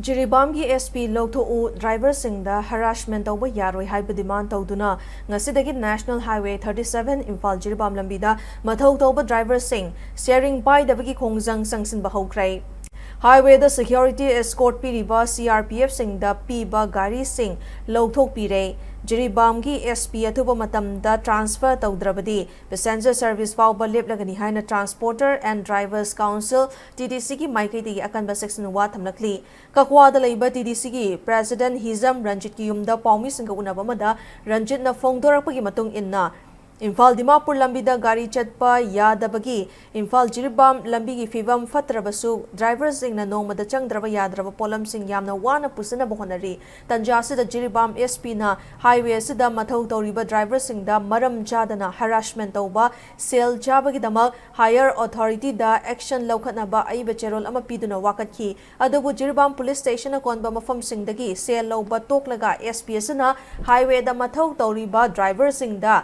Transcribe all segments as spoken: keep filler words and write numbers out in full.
ꯖꯤꯔꯤꯕꯥꯝꯒꯤ S P ꯂꯧꯊꯣꯛꯎ, ꯗ꯭ꯔꯥꯏꯚꯔꯁꯤꯡꯗ harassment ꯇꯧꯕ ꯌꯥꯔꯣꯏ ꯍꯥꯏꯕ ꯗꯤꯃꯥꯟ ꯇꯧꯗꯨꯅ ꯉꯁꯤꯗꯒꯤ national highway thirty seven Imphal Jiribam ꯂꯝꯕꯤꯗ ꯃꯊꯧ ꯇꯧꯕ ꯗ꯭ꯔꯥꯏꯚꯔꯁꯤꯡ ꯁꯤꯌꯔꯤꯡ ꯄꯥꯏꯗꯕꯒꯤ ꯈꯣꯡꯖꯪ ꯆꯪꯁꯤꯟꯕ ꯍꯧꯈ꯭ꯔꯦ꯫ ꯍꯥꯏꯋꯦꯗ ꯁꯦꯀ꯭ꯌꯨꯔꯤꯇꯤ ꯑꯦꯁꯀꯣꯔꯠ ꯄꯤꯔꯤꯕ ꯁꯤ ꯑꯥꯔ ꯄꯤ ꯑꯦꯐꯁꯤꯡꯗ ꯄꯤꯕ ꯒꯥꯔꯤꯁꯤꯡ ꯂꯧꯊꯣꯛꯄꯤꯔꯦ꯫ ꯖꯤꯔꯤꯕꯥꯝꯒꯤ ꯑꯦꯁ ꯄꯤ ꯑꯊꯨꯕ ꯃꯇꯝꯗ ꯇ꯭ꯔꯥꯟꯁꯐꯔ ꯇꯧꯗ꯭ꯔꯕꯗꯤ ꯄꯦꯁꯦꯟꯖꯔ ꯁꯔꯚꯤꯁ ꯐꯥꯎꯕ ꯂꯦꯞꯂꯒꯅꯤ ꯍꯥꯏꯅ transporter and drivers council, T D ꯁꯤꯒꯤ ꯃꯥꯏꯀꯩꯗꯒꯤ ꯑꯀꯟꯕ ꯆꯦꯛꯁꯤꯟ ꯋꯥ ꯊꯝꯂꯛꯂꯤ꯫ ꯀꯛꯋꯥꯗ ꯂꯩꯕ ꯇꯤ ꯗꯤ ꯁꯤꯒꯤ ꯄ꯭ꯔꯦꯁꯤꯗꯦꯟꯠ ꯍꯤꯖꯝ ꯔꯟꯖꯤꯠꯀꯤ ꯌꯨꯝꯗ ꯄꯥꯎꯃꯤꯁꯤꯡꯒ ꯎꯅꯕ ꯑꯃꯗ ꯔꯟꯖꯤꯠꯅ ꯐꯣꯡꯗꯣꯔꯛꯄꯒꯤ ꯃꯇꯨꯡ ꯏꯟꯅ, ꯏꯝꯐꯥꯜ ꯗꯤꯃꯥꯄꯨꯔ ꯂꯝꯕꯤꯗ ꯒꯥꯔꯤ ꯆꯠꯄ ꯌꯥꯗꯕꯒꯤ ꯏꯝꯐꯥꯜ ꯖꯤꯔꯤꯕꯥꯝ ꯂꯝꯕꯤꯒꯤ ꯐꯤꯕꯝ ꯐꯠꯇ꯭ꯔꯕꯁꯨ, ꯗ꯭ꯔꯥꯏꯚꯔꯁꯤꯡꯅ ꯅꯣꯡꯃꯗ ꯆꯪꯗ꯭ꯔꯕ ꯌꯥꯗ꯭ꯔꯕ ꯄꯣꯠꯂꯝꯁꯤꯡ ꯌꯥꯝꯅ ꯋꯥꯅ ꯄꯨꯁꯤꯟꯅꯕ ꯍꯣꯠꯅꯔꯤ꯫ ꯇꯟꯖꯥ ꯑꯁꯤꯗ ꯖꯤꯔꯤꯕꯥꯝ ꯑꯦꯁ ꯄꯤꯅ ꯍꯥꯏꯋꯦ ꯑꯁꯤꯗ ꯃꯊꯧ ꯇꯧꯔꯤꯕ ꯗ꯭ꯔꯥꯏꯚꯔꯁꯤꯡꯗ ꯃꯔꯝ ꯆꯥꯗꯅ ꯍꯔꯥꯁꯃꯦꯟ ꯇꯧꯕ, ꯁꯦꯜ ꯆꯥꯕꯒꯤꯗꯃꯛ ꯍꯥꯌꯔ ꯑꯣꯊꯣꯔꯤꯇꯤꯗ ꯑꯦꯛꯁꯟ ꯂꯧꯈꯠꯅꯕ ꯑꯏꯕ ꯆꯦꯔꯣꯜ ꯑꯃ ꯄꯤꯗꯨꯅ ꯋꯥꯀꯠꯈꯤ꯫ ꯑꯗꯨꯕꯨ ꯖꯤꯔꯤꯕꯥꯝ ꯄꯨꯂꯤꯁ ꯁ꯭ꯇꯦꯁꯟ ꯑꯀꯣꯟꯕ ꯃꯐꯝꯁꯤꯡꯗꯒꯤ ꯁꯦꯜ ꯂꯧꯕ ꯇꯣꯛꯂꯒ ꯑꯦꯁ ꯄꯤ ꯑꯁꯤꯅ ꯍꯥꯏꯋꯦꯗ ꯃꯊꯧ ꯇꯧꯔꯤꯕ ꯗ꯭ꯔꯥꯏꯚꯔꯁꯤꯡꯗ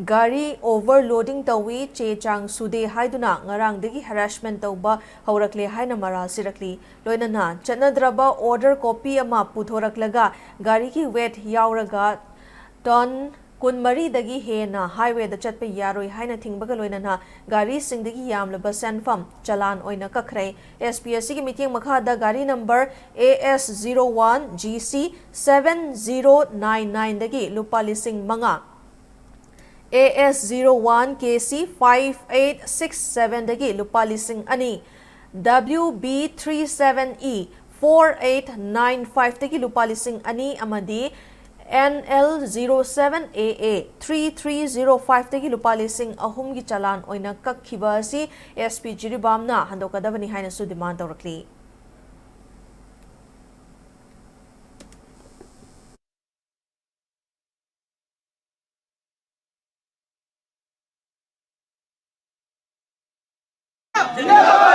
ꯒꯥꯔꯤ ꯑꯣꯚꯔꯂꯣꯗꯤꯡ ꯇꯧꯏ, ꯆꯦ ꯆꯥꯡ ꯁꯨꯗꯦ ꯍꯥꯏꯗꯨꯅ ꯉꯔꯥꯡꯗꯒꯤ ꯍꯔꯥꯁꯃꯦꯟ ꯇꯧꯕ ꯍꯧꯔꯛꯂꯦ ꯍꯥꯏꯅ ꯃꯔꯥꯜ ꯁꯤꯔꯛꯂꯤ꯫ ꯂꯣꯏꯅꯅ ꯆꯠꯅꯗ꯭ꯔꯕ ꯑꯣꯔꯗꯔ ꯀꯣꯄꯤ ꯑꯃ ꯄꯨꯊꯣꯔꯛꯂꯒ ꯒꯥꯔꯤꯒꯤ ꯋꯦꯠ ꯌꯥꯎꯔꯒ ꯇꯟ ꯀꯨꯟꯃꯔꯤꯗꯒꯤ ꯍꯦꯟꯅ ꯍꯥꯏꯋꯦꯗ ꯆꯠꯄ ꯌꯥꯔꯣꯏ ꯍꯥꯏꯅ ꯊꯤꯡꯕꯒ ꯂꯣꯏꯅꯅ ꯒꯥꯔꯤꯁꯤꯡꯗꯒꯤ ꯌꯥꯝꯂꯕ ꯁꯦꯟꯐꯝ ꯆꯂꯥꯟ ꯑꯣꯏꯅ ꯀꯛꯈ꯭ꯔꯦ꯫ ꯑꯦꯁ ꯄꯤ ꯑꯁꯤꯒꯤ ꯃꯤꯠꯌꯦꯡ ꯃꯈꯥꯗ ꯒꯥꯔꯤ number A S zero one G C seven zero nine ꯅꯥꯏꯟꯗꯒꯤ ꯂꯨꯄꯥ ꯂꯤꯁꯤꯡ ꯃꯉꯥ, ꯑꯦ S zero one K C five eight six ꯁꯚꯦꯟꯗꯒꯤ ꯂꯨꯄꯥ ꯂꯤꯁꯤꯡ ꯑꯅꯤ, W B three seven E four eight nine ꯐꯥꯏꯚꯇꯒꯤ ꯂꯨꯄꯥ ꯂꯤꯁꯤꯡ ꯑꯅꯤ ꯑꯃꯗꯤ N L zero seven A A three three zero ꯐꯥꯏꯚꯇꯒꯤ ꯂꯨꯄꯥ ꯂꯤꯁꯤꯡ ꯑꯍꯨꯝꯒꯤ ꯆꯂꯥꯟ ꯑꯣꯏꯅ ꯀꯛꯈꯤꯕ ꯑꯁꯤ ꯑꯦꯁ ꯄꯤ ꯖꯤꯔꯤꯕꯥꯝꯅ ꯍꯟꯗꯣꯛꯀꯗꯕꯅꯤ ꯍꯥꯏꯅꯁꯨ ꯗꯤꯃꯥꯟ ꯇꯧꯔꯛꯂꯤ꯫ जिंदाबाद।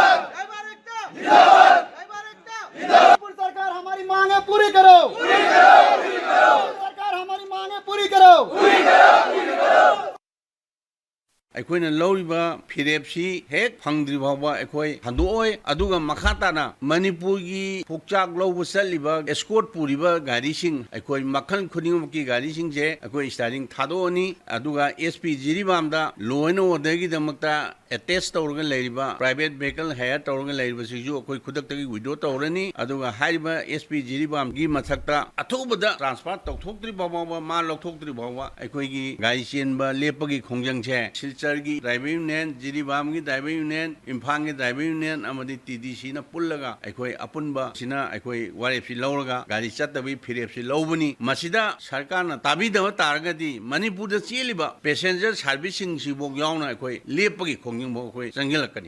सरकार, हमारी मांगे पूरी करो। सरकार, हमारी मांगे पूरी करो। ꯑꯩꯈꯣꯏꯅ ꯂꯧꯔꯤꯕ ꯐꯤꯔꯦꯞꯁꯤ ꯍꯦꯛ ꯐꯪꯗ꯭ꯔꯤ ꯐꯥꯎꯕ ꯑꯩꯈꯣꯏ ꯍꯟꯗꯣꯛꯑꯣꯏ꯫ ꯑꯗꯨꯒ ꯃꯈꯥ ꯇꯥꯅ ꯃꯅꯤꯄꯨꯔꯒꯤ ꯄꯨꯛꯆꯥꯛ ꯂꯧꯕ ꯆꯠꯂꯤꯕ, escort ꯄꯨꯔꯤꯕ ꯒꯥꯔꯤꯁꯤꯡ ꯑꯩꯈꯣꯏ ꯃꯈꯜ ꯈꯨꯗꯤꯡꯃꯛꯀꯤ ꯒꯥꯔꯤꯁꯤꯡꯁꯦ ꯑꯩꯈꯣꯏ steering ꯊꯥꯗꯣꯛꯑꯅꯤ꯫ ꯑꯗꯨꯒ S P ꯖꯤꯔꯤꯕꯥꯝꯗ law and orderꯒꯤꯗꯃꯛꯇ attach ꯇꯧꯔꯒ ꯂꯩꯔꯤꯕ, private vehicle hire ꯇꯧꯔꯒ ꯂꯩꯔꯤꯕꯁꯤꯡꯁꯨ ꯑꯩꯈꯣꯏ ꯈꯨꯗꯛꯇꯒꯤ withdraw ꯇꯧꯔꯅꯤ꯫ ꯑꯗꯨꯒ ꯍꯥꯏꯔꯤꯕ S P ꯖꯤꯔꯤꯕꯥꯝꯒꯤ ꯃꯊꯛꯇ ꯑꯊꯨꯕꯗ transfer ꯇꯧꯊꯣꯛꯇ꯭ꯔꯤ ꯐꯥꯎꯕ, ꯃꯥ ꯂꯧꯊꯣꯛꯇ꯭ꯔꯤ ꯐꯥꯎꯕ ꯑꯩꯈꯣꯏꯒꯤ ꯒꯥꯔꯤ ꯆꯦꯟꯕ ꯂꯦꯞꯄꯒꯤ ꯈꯣꯡꯖꯪꯁꯦ ꯁꯤꯜꯆꯔꯒꯤ driver union, ꯖꯤꯔꯤꯕꯥꯝꯒꯤ driver union, ꯏꯝꯐꯥꯜꯒꯤ driver union ꯑꯃꯗꯤ TDCꯅ ꯄꯨꯜꯂꯒ ꯑꯩꯈꯣꯏ ꯑꯄꯨꯟꯕꯁꯤꯅ ꯑꯩꯈꯣꯏ ꯋꯥꯔꯦꯞꯁꯤ ꯂꯧꯔꯒ ꯒꯥꯔꯤ ꯆꯠꯇꯕꯒꯤ ꯐꯤꯔꯦꯞꯁꯤ ꯂꯧꯕꯅꯤ꯫ ꯃꯁꯤꯗ ꯁꯔꯀꯥꯔꯅ ꯇꯥꯕꯤꯗꯕ ꯇꯥꯔꯒꯗꯤ ꯃꯅꯤꯄꯨꯔꯗ ꯆꯦꯜꯂꯤꯕ passenger serviceꯁꯤꯡꯁꯤꯐꯥꯎ ꯌꯥꯎꯅ ꯑꯩꯈꯣꯏ ꯂꯦꯞꯄꯒꯤ ꯈꯣꯡꯖꯪꯐꯥꯎ ꯑꯩꯈꯣꯏ ꯆꯪꯁꯤꯜꯂꯛꯀꯅꯤ꯫